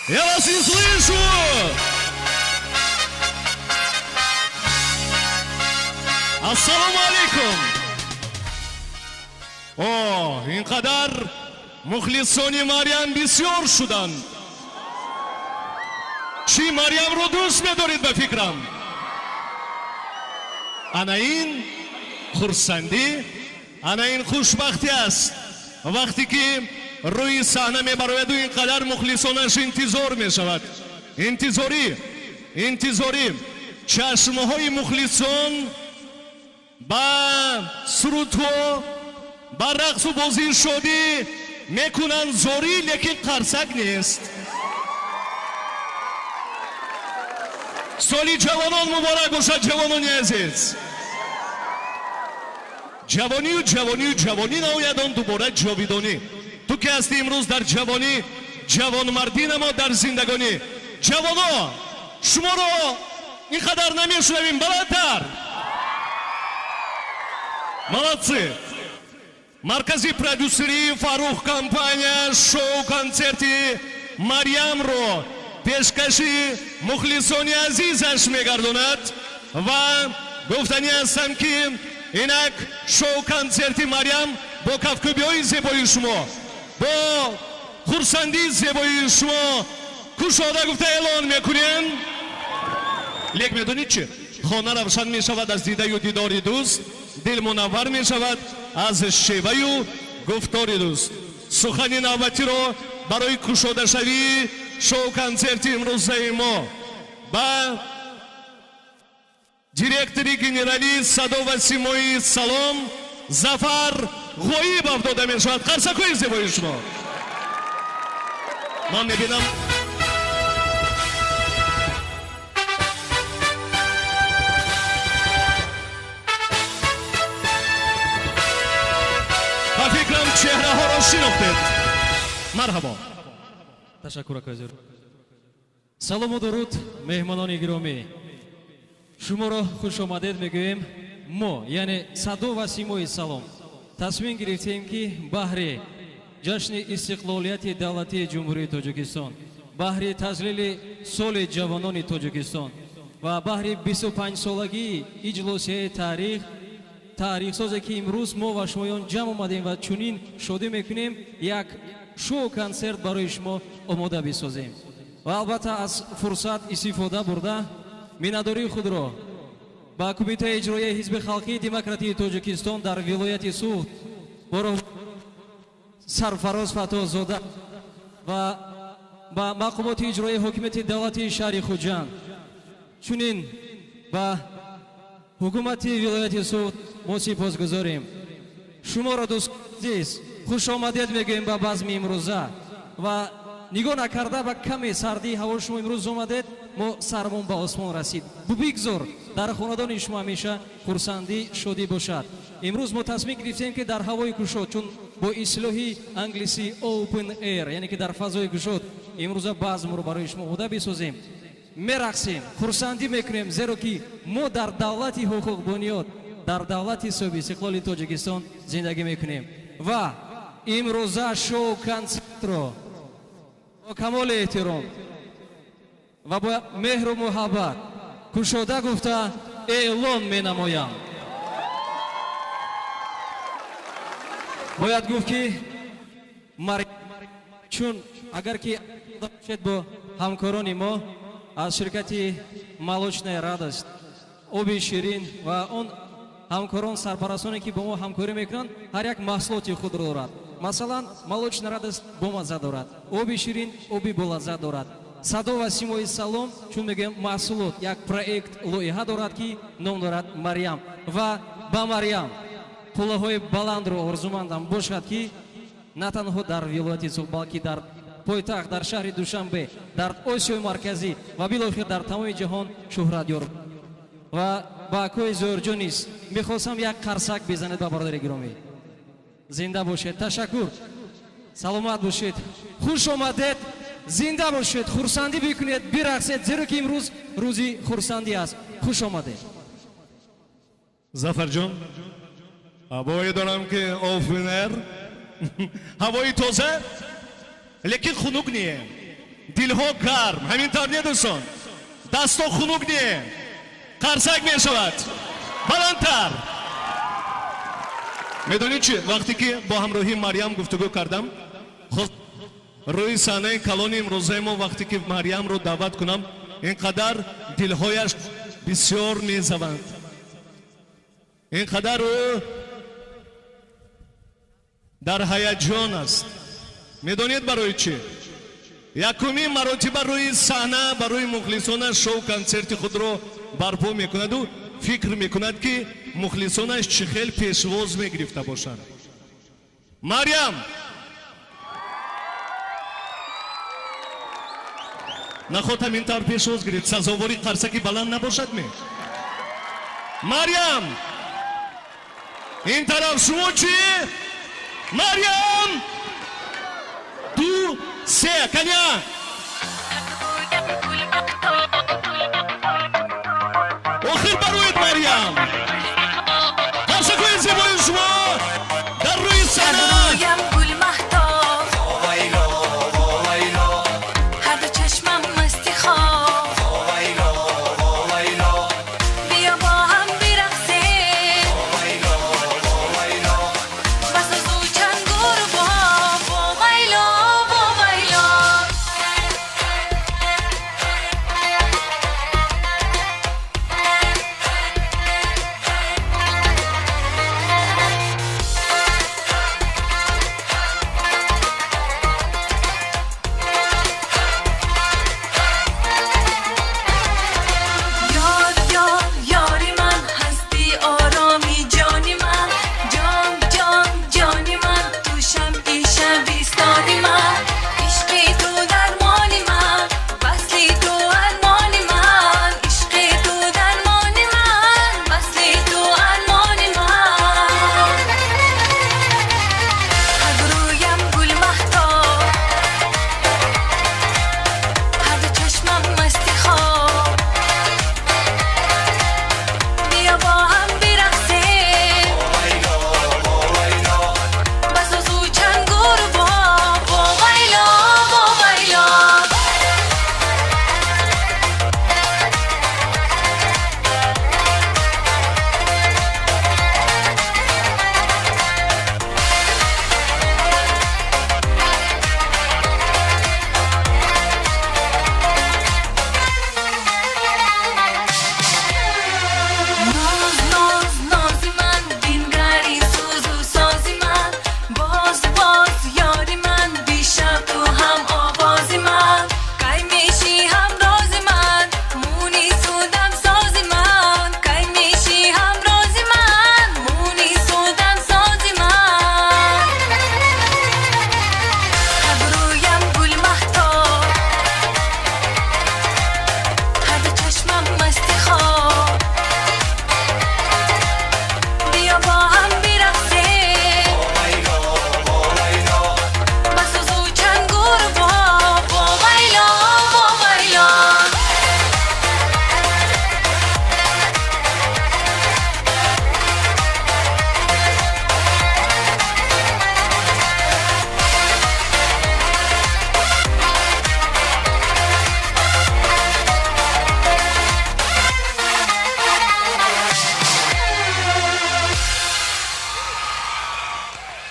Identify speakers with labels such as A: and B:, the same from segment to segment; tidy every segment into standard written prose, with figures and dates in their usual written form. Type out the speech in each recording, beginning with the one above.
A: Я вас не слышу! Ассалому алейкум! О, ин қадар мухлисони Марьям бисёр шуданд. Чӣ, Марьямро дӯст медоред, ба фикрам? Ана ин хурсандӣ, ана ин хушбахтӣ аст. Вақте ки рӯи саҳна мебарояду ин қадар мухлисонаш интизор мешавад. Интизорӣ, интизорӣ. Чашмҳои мухлисон ба сурудҳо, ба рақсу бозии шодӣ мекунанд зорӣ, лекин қарсак нест. Соли ҷавонон муборак бошад, ҷавонони азиз. Ҷавонию ҷавонию ҷавонӣ наояд он дубора ҷовидонӣ. Ту ки ҳастӣ имрӯз дар ҷавонӣ, ҷавонмардӣ намо дар зиндагонӣ. Ҷавоно, шуморо ин қадар намешунавем, баландтар. Молодцы! Маркази продюсерии Фарух компания шоу-консерти Марьямро пешкаши мухлисони азизаш мегардонад ва гуфтанӣ ҳастам, ки инак шоу-консерти Марьям бо кафкӯбиҳои зебои шумо, бо хурсандии зебои шумо кушода гуфта эълон мекунем. Лек медонед чӣ? Хона равшан мешавад аз дидаю дидори дӯст, дил мунаввар мешавад аз шеваю гуфтори дӯст. Сухани навбатиро барои кушодашавии шоу-консерти имрӯзаи мо ба директори генералии Садо ва Симои Салом Зафар Ғоибов дода мешавад. Қарсакҳои зебои шумо. Ман мебинам, ба фикрам, чеҳраҳоро шинохтед. Марҳабо.
B: Ташаккур, акои. Салому дуруд, меҳмонони гиромӣ, шуморо хушомадед мегӯем. Мо, яъне Садо ва Симои Салом, тасмим гирифтем, ки баҳри ҷашни истиқлолияти давлатии Ҷумҳурии Тоҷикистон, баҳри таҷлили соли ҷавонони Тоҷикистон ва баҳри 25-солагии иҷлосияи таърих таърихсозе, ки имрӯз мо ва шумоён ҷамъ омадем ва чунин шодӣ мекунем, як шоу консерт барои шумо омода бисозем. Ва албатта, аз фурсат истифода бурда, миннатдории худро ба Кумитаи иҷроияи Ҳизби халқии демократии Тоҷикистон дар вилояти Суғд боро Сарфароз Фаттоҳзода ва ба мақомоти иҷроияи ҳокимияти давлатии шаҳри Хуҷанд, чунин ба ҳукумати вилояти Суғд мо сипосгузорем. Шуморо, дӯст азиз, хушомадед мегӯем ба базми имрӯза. Ва нигоҳ накарда ба каме сардии ҳаво, шумо имрӯз омадед, мо сармон ба осмон расид. Бигзор дар хонадони шумо ҳамеша хурсандӣ, шодӣ бошад. Имрӯз мо тасмим гирифтем, ки дар ҳавои кушод, чун бо истилоҳи англисӣ open air, яъне ки дар фазои кушод, имрӯза базмро барои шумо омода бисозем. Мерақсем, хурсандӣ мекунем, зеро ки мо дар давлати ҳуқуқбунёд, дар давлати соҳиби Тоҷикистон зиндагӣ мекунем. Ва имрӯза шоу консертро бо камоли эҳтиром ва бо меҳру муҳаббат кушода гуфта эълон менамоям. Бояд гуфт, ки чун агар ки бошед, бо ҳамкорони мо аз ширкати Молочная радость, оби ширин ва он ҳамкорон, сарпарастоне, ки бо мо ҳамкорӣ мекунанд, ҳар як маҳсулоти худро дорад. Масалан, Молочная радость бомазза дорад, оби ширин оби болаззат дорад. Садо ва Симои Салом, чун мегӯем, маҳсулот, як проект, лоиҳа дорад, ки ном дорад Марьям. Ва ба Марьям қуллаҳои баландро орзумандам бошад, ки на танҳо дар вилояти Суғд, балки дар пойтахт, дар шаҳри Душанбе, дар Осиёи Марказӣ ва билохир дар тамоми ҷаҳон шӯҳратёр. Ва ба акои Зоҳирҷон низ мехостам як қарсак бизанед. Ба бародари гиромӣ, зинда бошед, ташаккур, саломат бошед, хуш омадед, зинда бошед, хурсандӣ бикунед, бирақсед, зеро ки имрӯз рӯзи хурсандӣ аст. Хуш омадед.
A: Зафарҷон, боварӣ дорам, ки open air, ҳавои тоза, лекин хунук не. Дилҳо гарм, ҳамин тавр не, дӯстон? Дастҳо хунук не, қарсак мешавад баландтар. Медонед чӣ, вақте ки бо ҳамроҳии Марьям гуфтугӯ кардам, рӯи саҳнаи калони имрӯзаи мо вақте ки Марьямро даъват кунам, ин қадар дилҳояш бисёр мезаванд, ин қадар ӯ дар ҳаяҷон аст. Медонед барои чӣ? Якумин маротиба рӯи саҳна барои мухлисонаш шоу-консерти худро барпо мекунаду фикр мекунад, ки мухлисонаш чӣ хел пешвоз мегирифта бошанд. Марьям, наход ҳамин тавр пешвоз гирифт, сазовори қарсаки баланд набошад ме? Марьям, ин тараф шумо чӣ? Марьям, ду, се, каня! Охир бароед, Марьям! Қарсакҳои зебои шумо дар рӯи саҳна!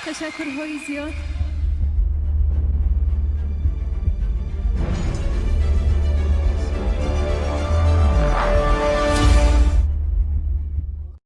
C: Ташаккурҳои зиёд.